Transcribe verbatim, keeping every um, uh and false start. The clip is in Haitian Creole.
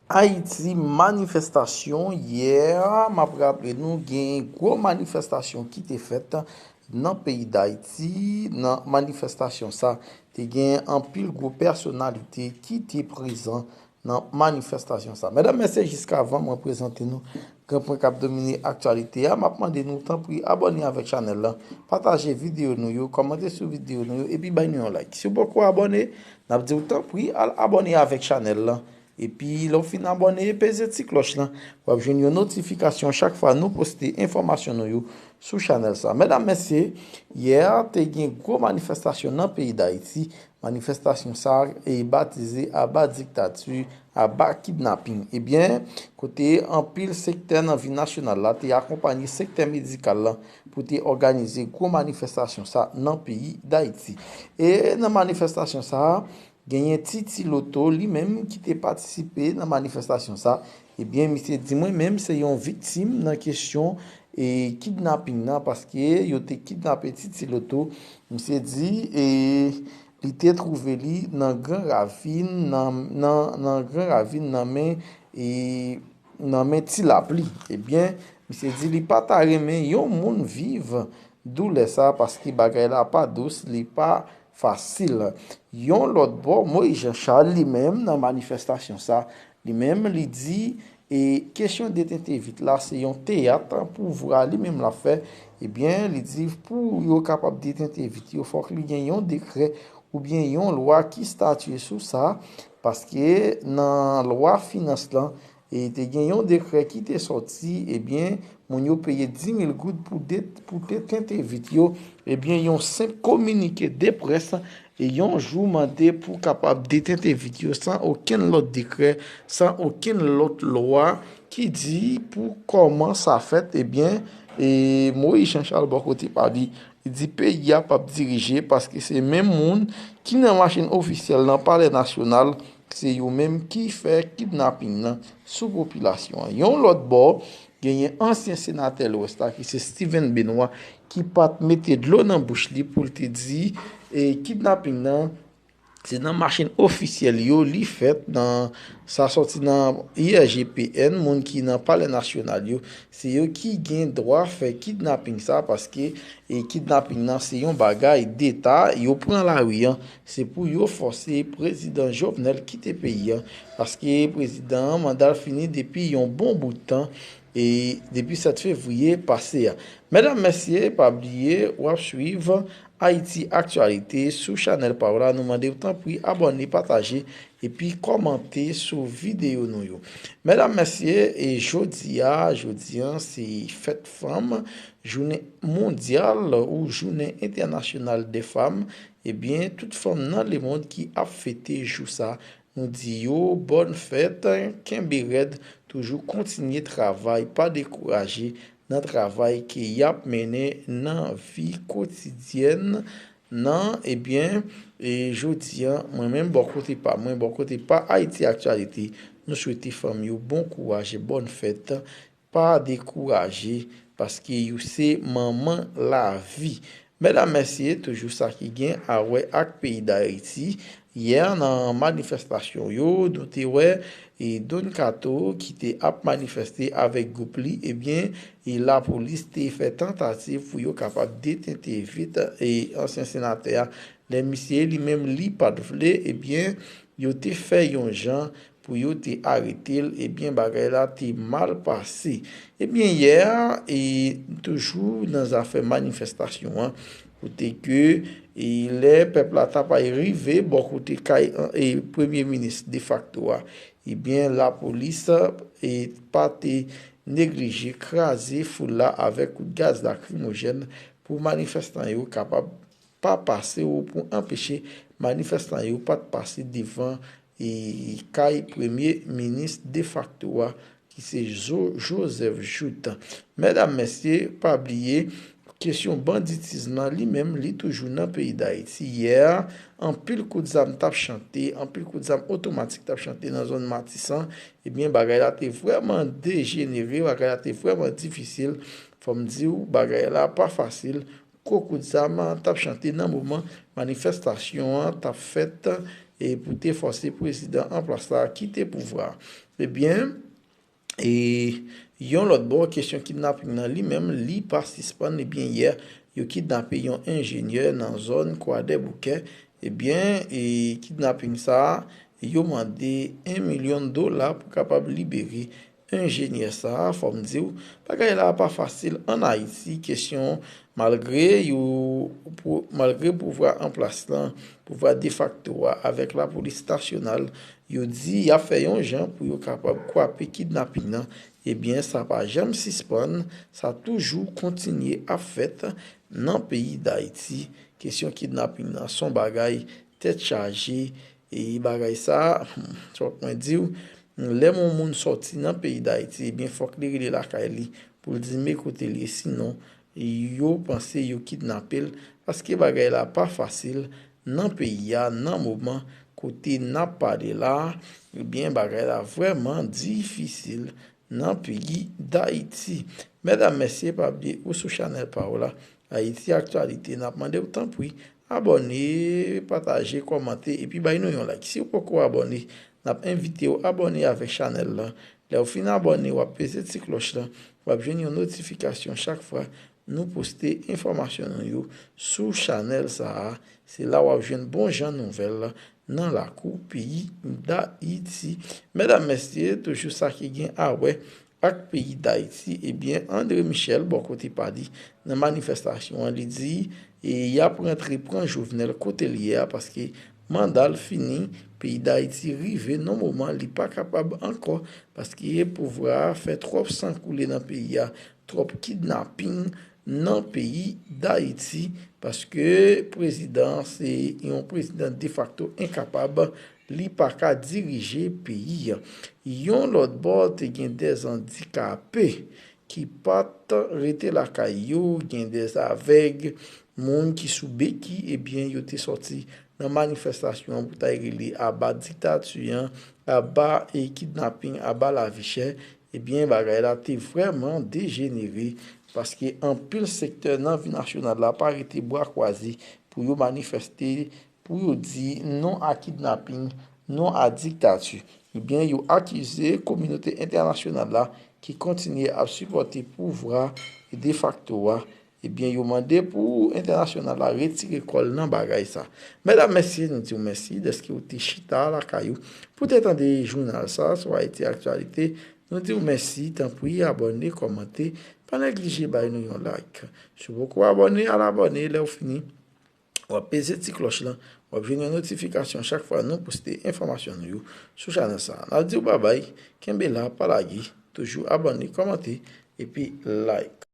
Ayiti, manifestasyon yè, m ap raple nou, gen gwo manifestasyon ki te fèt nan peyi Dayiti. Nan manifestasyon sa, te gen anpil gwo pèsonalite ki te prezan nan manifestasyon sa. Medam, mesye, jiskavan mwen prezante nou gran pwen k ap domine aktyalite a, m ap mande nou, tanpri, abòne avèk chanèl la, pataje videyo nou yo, kòmante sou videyo nou yo, epi bay nou yon like. Si w poko abòne, n ap di w, tanpri, al abòne avèk chanèl la. Epi, lè w fin abòne, peze ti klòch lan. W ap jwenn yon notifikasyon chak fwa nou poste enfòmasyon nou yo sou chanèl sa. Medam, mesye, yè te gen gwo manifestasyon nan peyi Dayiti. Manifestasyon sa e batize Aba diktati, aba kidnaping. Ebyen, kote anpil sektè nan vi nasyonal la te akonpanye sektè medikal la pou te òganize gwo manifestasyon sa nan peyi Dayiti. E nan manifestasyon sa, genyen Titi Loto, li menm ki te patisipe nan manifestasyon sa. Ebyen, misye di, mwen menm se yon viktim nan kesyon e kidnaping nan, paske yo te kidnape Titi Loto. Misye di, e li te twouve li nan Gran Ravin, nan, nan, nan Gran Ravin, nan men, e, nan men Ti Lapli. Ebyen, misye di li pa ta renmen yon moun viv doulè sa, paske bagay la pa dous, li pa fasil. Yon lòt bò, Moïse Jean Charles, li menm, nan manifestasyon sa, li menm, li di, e kesyon detente vit la, se yon teyat pouvwa li menm l ap fè. Ebyen, li di, pou yo kapab detente vit yo, fòk li gen yon dekrè oubyen yon lwa ki statye sou sa, paske nan lwa finans lan, e te gen yon dekrè ki te sòti, ebyen, moun yo peye dis mil goud pou de, pou detente vit yo. Ebyen, yon senp kominike de près, e yon jou mande pou kapab detente vit yo san okenn lòt dekrè, san okenn lòt lwa ki di pou kòman sa fèt. Ebyen, e Moïse Jean Charles, bò kote pa li, li di peyi a p ap dirije paske se menm moun ki nan machin ofisyèl nan Palè Nasyonal, se yo menm ki fè kidnaping nan sou popilasyon an. Yon lòt bò, genyen ansyen senatè Lwès la, ki se Steven Benoît, ki pa t mete dlo nan bouch li pou l te di, e kidnaping nan, se nan machin ofisyèl yo li fèt, nan, sa sòti nan I R G P N, moun ki nan Palè Nasyonal yo, se yo ki gen dwa fè kidnaping sa, paske, e kidnaping nan se yon bagay deta, yo pran lari an, se pou yo fòse prezidan Jovenel kite peyi an, paske prezidan an manda l fini depi yon bon bout tan, e depi sèt fevriye pase a. Medam, mesye, pa bliye, w ap swiv Ayiti Aktyalite sou chanèl pa w la. Nou mande w, tanpri, abòne, pataje, epi kòmante sou videyo nou yo. Medam, mesye, e jodi a, jodi a, se fèt fanm, jounen mondyal ou jounen entènasyonal dè fanm. Ebyen, tout fanm nan lemonn ki ap fete jou sa, nou di yo bòn fèt, kenbe rèd, toujou kontinye travay, pa dekouraje nan travay ke y ap mennen nan vi kotidyèn nan. Ebyen, e jodi a, mwen menm, bò kote pa mwen, bò kote pa Ayiti Aktyalite, nou swete fanm yo bon kouraj e bòn fèt. Pa dekouraje, paske yo se manman lavi. Medam, mesye, toujou sa ki gen a wè ak peyi Dayiti. Yè, nan manifestasyon yo, nou te wè, e Don Kato ki te ap manifeste avèk gwoup li, ebyen, e lapolis te fè tantativ pou yo kapab detente vit, e ansyen senatè a. Lè misye li menm li pa t vle, ebyen, yo te fè yon jan pou yo te arete l, ebyen, bagay la te mal pase. Ebyen, yè a, e toujou nan zafè manifestasyon an, kote ke, e lè pèp la t ap rive bò kote kay an, e premye minis defakto a, ebyen, lapolis, e pa te neglije kraze foul la avèk kout gaz lakrimojèn pou manifestan yo kapab pa pase ou pou anpeche manifestan yo pa t pase devan, e, kay premye minis defakto a, ki se Jo-, Joseph Jouthe. Medam, mesye, pa bliye, kesyon banditizm nan li menm, li toujou nan peyi Dayiti. Yè, anpil kout zam t ap chante, anpil kout zam otomatik t ap chante nan zòn Matisan. Ebyen, bagay la te vrèman dejenere, bagay la te vrèman difisil. Fò m di w, bagay la pa fasil. Gwo kout zam t ap chante nan moman manifestasyon an t ap fèt e pou te fòse prezidan an plas la kite pouvwa. Ebyen, e yon lòt bò, kesyon kidnaping nan li menm, li pa sispann. Ebyen, yè, yo kidnape yon enjenyè nan zòn Kwadèboukè. Ebyen, e kidnaping sa a, yo mande en milyon dola pou kapab libere enjenyè sa a. Fò m di w, bagay la pa fasil ann Ayiti. Kesyon, malgre yo, pou, malgre pouvwa an plas lan, pouvwa defakto a, avèk lapolis nasyonal, yo di y ap fè yon jan pou yo kapab kwape kidnaping nan. Ebyen, sa pa janm sispann, sa toujou kontinye ap fèt nan peyi Dayiti. Kesyon kidnaping nan se yon bagay tèt chaje, e bagay sa, fòk mwen di w, lè yon moun sòti nan peyi Dayiti, ebyen, fòk li rele lakay li pou l di men kote l ye, sinon, yo panse yo kidnape l, paske bagay la pa fasil nan peyi a, nan moman kote n ap pale la, ebyen, bagay la vrèman difisil nan peyi Dayiti. Medam, mesye, pa bliye ou sou chanèl pa w la, Ayiti Aktyalite, n ap mande w tanpri, abòne, pataje, kòmante, epi bay nou yon like. Si w poko abòne, n ap envite w abòne avèk chanèl la. Lè w fin abòne, w ap peze ti klòch la, w ap jwenn yon notifikasyon chak fwa nou poste enfòmasyon nou yo sou chanèl sa a. Se la w ap jwenn bon jan nouvèl nan lakou peyi Dayiti. Medam, mesye, toujou sa ki gen a wè ak peyi Dayiti, ebyen, André Michel, bò kote pa li, nan manifestasyon an, li di, e, y ap rantre pran Jovenel kote l ye a, paske manda l fini, peyi Dayiti rive nan moman li pa kapab ankò, paske pouvwa a fè twòp san koule nan peyi a, twòp kidnaping nan peyi Dayiti, paske prezidan se yon prezidan defakto enkapab, li pa ka dirije peyi a. Yon lòt bò, te gen dèzandikape ki pa t rete lakay yo, gen dèzavèg, moun ki sou beki, ebyen, yo te sòti nan manifestasyon an pou ta rele aba diktati an, aba e kidnaping, aba lavi chè, ebyen, bagay la te vrèman dejenere, paske anpil sektè nan vi nasyonal la pa rete bra kwaze pou yo manifeste, pou yo di non a kidnaping, non a diktati. Ebyen, yo akize kominote entènasyonal la ki kontinye ap sipòte pouvwa defakto a. Ebyen, yo mande pou entènasyonal la retire kò l nan bagay sa. Medam, mesye, nou di w mèsi dèske w te chita lakay ou pou te tande jounal sa sou Ayiti Aktyalite. Nou di w mèsi, tanpri, abòne, kòmante, pa neglije bay nou yon like. Si w poko abòne, al abòne, lè w fini, w ap peze ti klòch lan, w ap jwenn yon notifikasyon chak fwa nou poste enfòmasyon nou yo sou chanèl sa a. N ap di w babay, kenbe la, pa lage, toujou abòne, kòmante, epi like.